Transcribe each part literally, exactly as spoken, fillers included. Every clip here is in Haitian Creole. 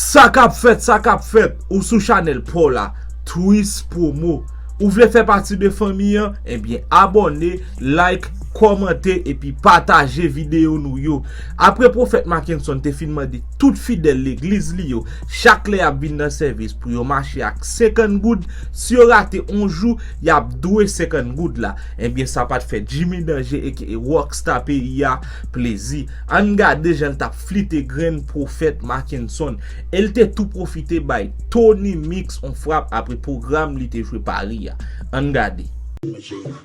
Sa k ap fèt, sa k ap fèt, ou sou chanèl pa w la, Twist Promo. Ou vle fè pati de fanmi an? Ebyen, abòne, like, kòmante, epi pataje videyo nou yo. Apre Pwofèt Mackenson te fin mande tout fidèl legliz li yo, chak lè y ap vin nan sèvis, pou yo mache ak senkant goud, si yo rate yon jou, y ap dwe senkant goud la. Ebyen, sa pa t fè Jimmy Danger, aka Rockstar peyi a, plezi. Ann gade jan l t ap flite grenn Pwofèt Mackenson. E l te tou pwofite bay Tony Mix on frap apre pwogram li te jwe Pari a. Ann gade.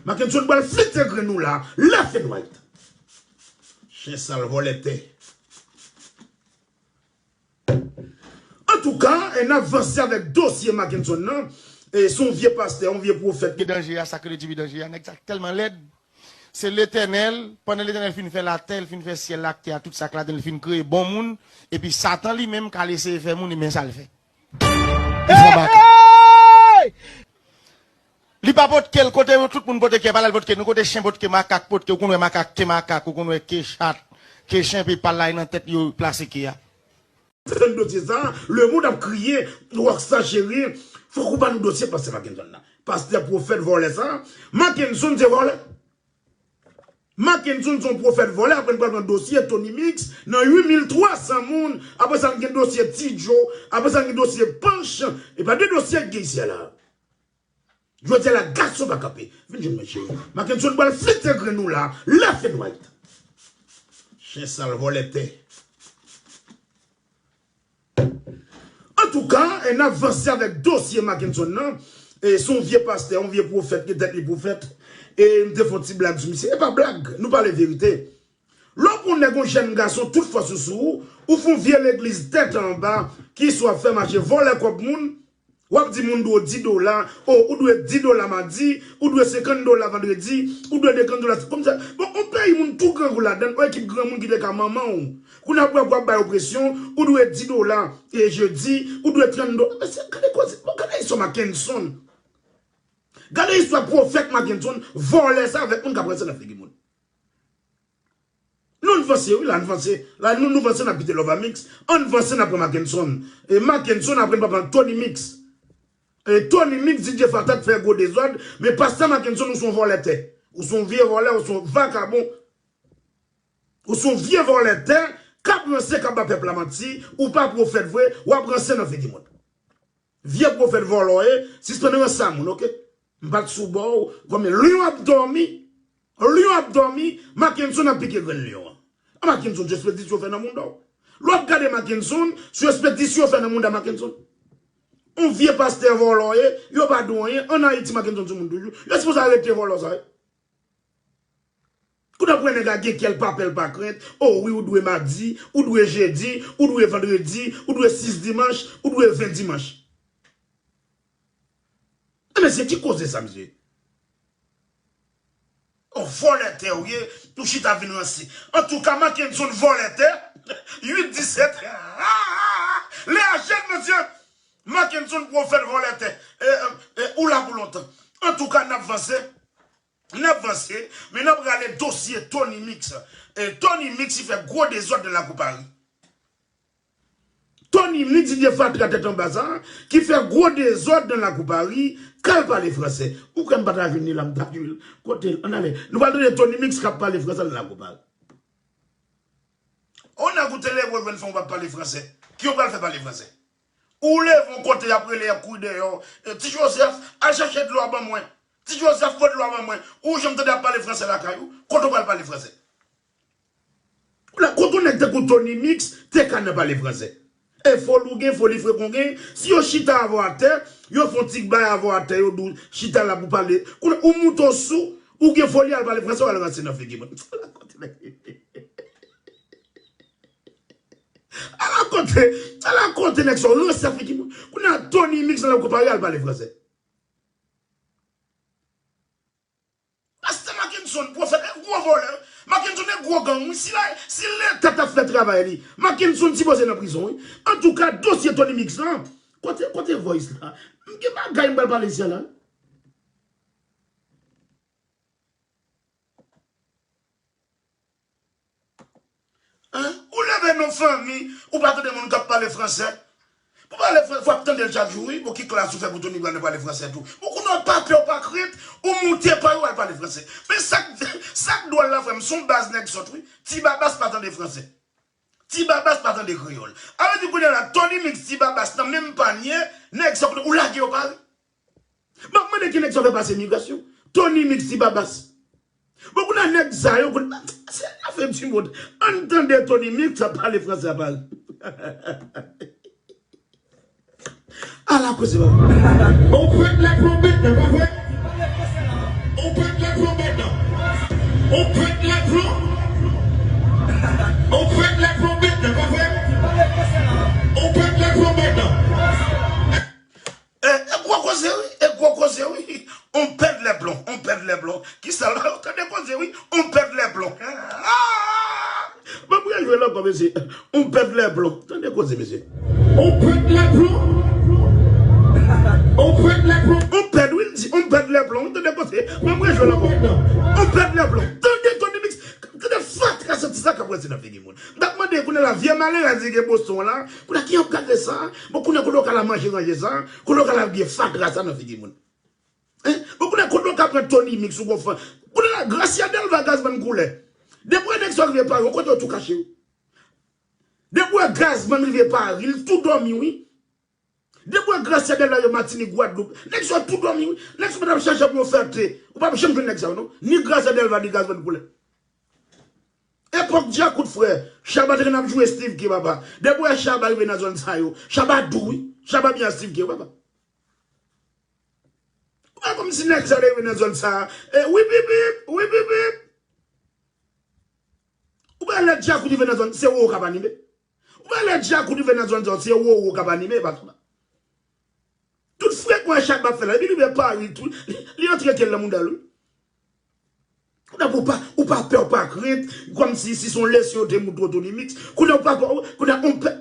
Mackenson pral flite grenn ou la, left and right. Chen sal vòlè tè. Antouka, e n ap vanse avèk dosye Mackenson nan. E se yon vye pastè, yon vye pwofèt. Ki danje a, sa k rele Jimmy Danje a, nèg sa tèlman lèd. Se Letènèl, pandan Letènèl fin fè latè, l fin fè syèl la ak tè a, tout sa k ladan l, li fin kreye bon moun, epi Satan li menm k al eseye fè moun, men sa l fè. Li pran baka. Li pa potke l kote tout moun potke, pa l al potke nou, kote chen potke, makak potke, ou konn wè makak ke makak, ou konn wè ke chat, ke chen, epi pa l la nan tèt yo plase ke a. Tann dosye sa, lemonn ap kriye, Rockstar cheri, fòk ou ba nou dosye pastè Mackenson nan. Pastè pwofèt vòlè sa, Mackenson se vòlè. Mackenson se yon pwofèt vòlè, apre n pral pran dosye Tony Mix nan uit mil twa san moun, apre sa n gen dosye Ti Joe, apre sa n gen dosye Panch, e pa de dosye k gen isi a la. Jodi a la gason pa kanpe. Vin jwenn mwen cheri. Mackenson pral flite grenn ou la, left and right. Chen sal vòlè tè. Antouka, e n ap vanse avèk dosye Mackenson nan. E se yon vye pastè, yon vye pwofèt ki tèt li pwofèt. E m te fè yon ti blag sou misye. E pa blag, nou pale verite. Lè w pran yon nèg, yon jèn gason, tout fòs ou sou ou, ou fè yon vye legliz tèt anba, ki sa w ap fè mache vòlè kòb moun, w ap di moun dwe w di dola, o, ou dwe di dola madi, ou dwe senkant dola vandredi, ou dwe senkant dola, kòmsi, bon, yon peyi moun tou grangou ladan l, yon ekip granmoun ki te ka manman w. Kounye a pou w ap bay yo presyon, ou dwe di dola, e jedi, ou dwe trant dola. Mesye, gade koze, bon, gade istwa Mackenson. Gade istwa pwofèt Mackenson, vòlè sa avèk moun k ap ranse nan figi moun. Nou, n vanse, wi, la, n vanse. La, nou, nou vanse, n ap kite Love Amix. Ann vanse, n ap pran Mackenson. E Mackenson, apre n pral pran Tony Mix. E Tony Mix, D J Fatat fè gwo dezòd, men pastè Mackenson, ou se yon vòlè tè. Ou se yon vye vòlè, ou se yon vakabon. Ou se yon vye vòlè tè, k ap ranse, k ap ba pèp la manti, ou pa pwofèt vre, w ap ranse nan figi moun. Vye pwofèt vòlò ye, sispann ranse a moun, oke? M pa t sou bò w, kòm lyon ap dòmi, lyon ap dòmi, Mackenson ap pike grenn lyon an. A Mackenson, se ekspedisyon fè nan mouda w. Lè w ap gade Mackenson, se ekspedisyon fè nan mouda Mackenson. Yon vye pastè vòlò ye, yo pa di w anyen, ann Ayiti Mackenson se moun toujou. Yo sipoze arete vòlò sa yo. Kounye a pou wè nèg la gen kè l pa pè l pa krent. O wi, ou dwe madi, ou dwe jedi, ou dwe vandredi, ou dwe sis dimanch, ou dwe ven dimanch. E mesye, ki koze sa, mesye? O vòlè tè ou ye, ou chita vin ranse. Antouka, Mackenson vòlè tè, uit disèt. Lè a jèn, mesye, Mackenson pwofèt vòlè tè. E, e, e, ou la pou lontan. Antouka, n ap vanse. N ap vanse, men n ap rale dosye Tony Mix. E Tony Mix ki fè gwo dezòd nan lakou Pari. Tony Mix, D J Fatra tèt anba sa, ki fè gwo dezòd nan lakou Pari, k al pale fransè. Ou kwè m pa ta jwenn li la, m ta jwenn l. Kote l? Ann ale. Nou pral tande Tony Mix k ap pale fransè nan lakou Pari. On nèg ou te leve w jwenn fanm ou p ap pale fransè. Ki w pral fè pale fransè? Ou leve yon kote y ap rele y ap kouri dèyè w. E, Ti Jozèf, al chache dlo a ban mwen. Ti Jozèf, pote dlo a ban mwen. Ou janm tande y ap pale fransè lakay ou? Kote w pral pale fransè? Ou la, kote yon nèg tankou Tony Mix te ka nan pale fransè? E foli w gen, foli frekan w gen, si yo chita avè w atè, yo fè yon ti bay avè w atè, yo di w chita la pou pale. Kounye a, ou moute w sou, ou gen foli al pale fransè, w al ranse nan figi moun. Ala kote nèg. Ala kote, ala kote nèg sa yo ranse figi moun. Kounye a Tony Mix nan lakou Pari al pale fransè. Pastè Mackenson, pwofèt, e gwo vòlè. Mackenson e gwo gang, wi. Si la, si Leta t ap fè travay li, Mackenson sipoze nan prizon, wi. Antouka, dosye Tony Mix lan, kote, kote voice la? M gen bagay m pral pale isi a la. Hein? Ou leve nan fanmi, ou pa tande moun k ap pale fransè. Pou pale fransè, fò ap tande l chak jou, wi. Bon, ki klas ou fè pou Tony Brown pale fransè tou? Bon, kounye a w pa pè, w pa krent, ou moute pa yo al pale fransè. Men sa k, sa k dwòl la, frè m, se yon baz nèg sòt, wi. Ti Babas pa tande fransè. Ti Babas pa tande kreyòl. A vle di kounye a la, Tony Mix, Ti Babas nan menm panye, nèg sòt, ou lage yo pare. M ap mande ki nèg sa w fè pase migrasyon. Tony Mix, Ti Babas. Bon, kounye a nèg sa yo, kounye a, se afè di mond. Ann tande Tony Mix ap pale fransè a Pari. Ala koze, papa. On pèt lèplon mentnan, pa vre? On pèt lèplon mentnan. On pèt lèplon. On pèt lèplon mentnan, pa vre? On pèt lèplon mentnan. E, e gwo koze wi, e gwo koze wi. On pèt lèplon, on pèt lèplon. Kisa l, tande koze wi, on pèt lèplon. Ah! Ban m rejwe l ankò, mesye. On pèt lèplon. Tande koze, mesye. On pèt lèplon. On pèt lèplon. On pèt, wi, l di, on pèt lèplon. Tande koze. Ban m rejwe l ankò. On pèt lèplon. Tande Tony Mix. Tande fatra soti sa k ap ranse nan figi moun. M t ap mande kounye a la, vye malerèz li gen Boston la. Kounye a ki ap gade sa? Bon, kounye a kote w ka la manje ranje sa? Kounye a w ka la vye fatra sa nan figi moun? Hein? Bon, kounye a kote w ka pran Tony Mix ou gon fan? Kounye a la, Gracia Delva, Gazman Koulè. Depi w wè nèg sa rive Pari, w kote w tou kache wi. Depi w wè Gazman rive Pari, l tou dòmi wi. Depi w wè Gracia Delva yo Matinik, Gwadloup, nèg sa tou dòmi wi. Nèg sa pa t ap chache pou yo fè te. Ou p ap janm jwenn nèg sa yo non. Ni Gracia Delva, ni Gazman Koulè. Epòk Djakout frè, Shabba te konn ap jwe Steve K papa. Depi w wè Shabba rive nan zòn sa yo, Shabba dou wi. Shabba byen ak Steve K papa. Ou wè kòmsi nèg sa te rive nan zòn sa, e, wip, wip, wip, wip, wip, wip. Ou wè lè Djakout rive nan zòn, se Roro k ap anime. Ou wè lè Djakout rive nan zòn sa, se Roro k ap anime, papa. Tout frekans Shabba ap fè la, epi li rive Pari, tou, li, li antre kè l nan mouda l wi. Kounye a ou pa, ou pa pè, ou pa krent, kòmsi si se yon leson yo te moutre w Tony Mix. Kounye a ou pa, kounye a on pè,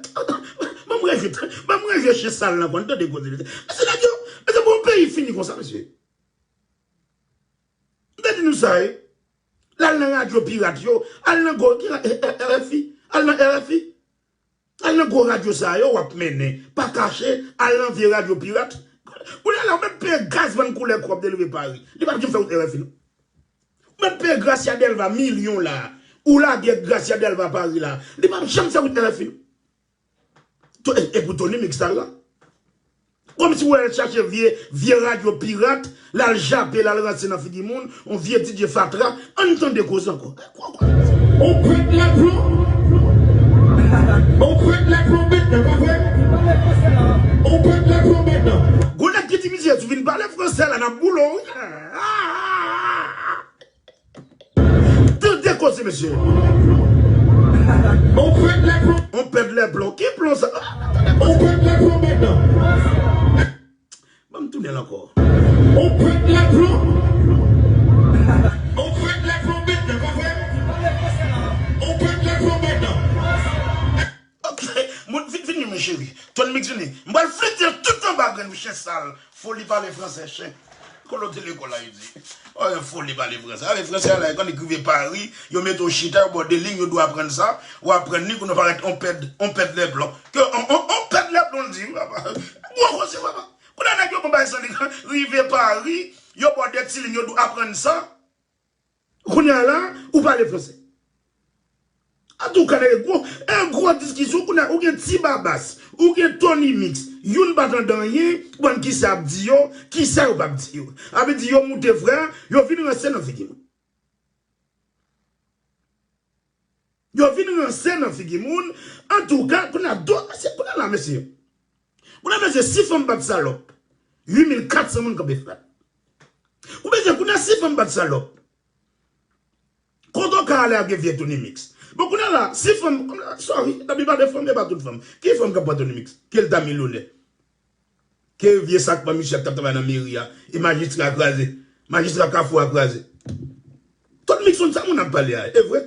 ban m rejwe, ban m rejwe chen sal nan kò n, tande koze, mesye. Mesye nèg yo, mesye bon peyi fini konsa, mesye. M te di nou sa, wi. L al nan radyo pirat yo, al nan gwo, ki ra-, eh, eh, R F I, al nan R F I. Al nan gwo radyo sa yo w ap mennen, pa kache, al nan vye radyo pirat. Kounye a la, ou mèt peye Gazman Koulè kòb de l rive Pari. Li p ap janm fè wout R F I non. Ou mèt peye Gracia Delva milyon la. Ou lage Gracia Delva Pari la. Li p ap janm fè wout R F I non. To-, e, e pou Tony Mix ta la. Kòmsi w al chache vye, vye radyo pirat, l al jape, l al ranse nan figi moun, on vye D J fatra, ann tande koze ankò. On pèt lèplon. On pèt lèplon mentnan, pa vre? On pèt lèplon mentnan. Gon nèg ki di misye, si w vin pale fransè la, n ap boule w wi. Tande koze, mesye. On pèt lèplon. On pèt lèplon. Ki plon sa? On pèt lèplon mentnan. Ban m tounen l ankò. On pèt lèplon. On pèt lèplon mentnan, pa vre? On pèt lèplon mentnan. Ok, moun vin, vini, men cheri. Tony Mix vini. M pral flite tout anba grenn chen sal. Foli pale fransè, chen. Kolo te lekòl Ayiti. Oh, yon foli pale fransè. Ale fransè a la, e konn ki rive Pari, yo mete w chita, yo ba w de liy, yo di w aprann sa, ou aprann li, kounye a w parèt on pèt, on pèt lèplon. Ke on, on, on pèt lèplon, l di, wi, papa. Gwo koze, papa. Kounye a nèg yo bon bay san li, rive Pari, yo ba w de ti liy, yo di w aprann sa. Kounye a la, ou pale fransè. Antouka, nèg gwo, e gwo diskisyon, kounye a, ou gen Ti Babas, ou gen Tony Mix, youn pa tande anyen, ou konn kisa y ap di yo, kisa yo p ap di yo. A vle di yo moute frè, yo vin ranse nan figi moun. Yo vin ranse nan figi moun, antouka, kounye a, do, mesye, kounye a la, mesye. Kounye a, mesye, si fanm bat salòp, uit mil kat san moun kanpe flat. Ou bezwen kounye a si fanm bat salòp. Kote w ka ale ak vye Tony Mix? Bon, kounye a la, si fanm, sorry, n ap pale de fanm, e pa tout fanm. Ki fanm k ap pran Tony Mix? Ki l ta milyonè? Ke vye sakpan misye t ap travay nan meri a, e majistra kraze. Majistra Kafou a kraze. Tony Mix konn sa moun ap pale a, e vre?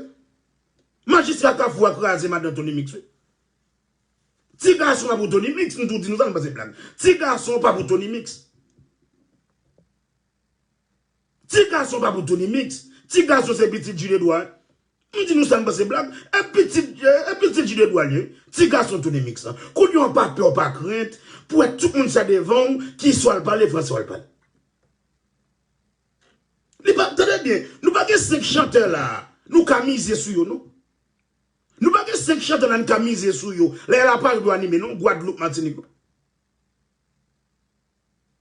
Majistra Kafou a kraze madan Tony Mix, wi. Ti gason pa pou Tony Mix, m tou di nou sa, nou panse blag. Ti gason pa pou Tony Mix. Ti gason pa pou Tony Mix. Ti gason se pitit Jules Edouard. M di nou sa, m panse blag. E pitit, e pitit J de Dwa l ye. Ti gason Tony Mix lan. Kounye a w pa pè, w pa krent pou wè tout moun sa devan w, ki swa l pale fransè, w al pale. Li pa, tande byen, nou pa gen senk chantè la, nou ka mize sou yo, non. Nou pa gen senk chantè la, nou ka mize sou yo. Lè y al Pari pou anime, non, Gwadloup, Matinik, non.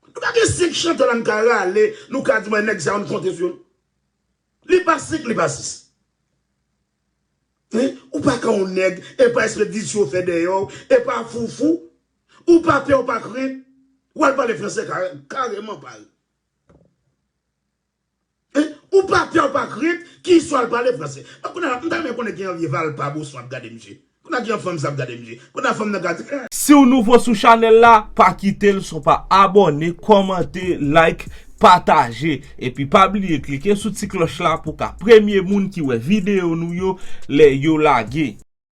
Nou pa gen senk chantè la, nou ka rale, nou ka di, mwen, nèg sa yo, nou konte sou yo, non. Li pa senk, li pa sis. Hein? Ou pa ka yon nèg, e pa espedisyon w fè dèyè w, e pa foufou. Ou pa pè, ou pa krent. W al pale fransè kare-, kareman pale. Hein? Ou pa pè, ou pa krent, ki swa l pale fransè. Donk, kounye a, m ta renmen konnen ki jan vye Valpa Boston ap gade misye. Kounye a, ki jan fanm sa ap gade misye. Kounye a, fanm nan ka di, eh. Si w nouvo sou chanèl la, pa kite leson pa abòne, kòmante, like, pataje. Epi pa bliye klike sou ti klòch la pou w ka premye moun ki wè videyo nou yo lè yo lage.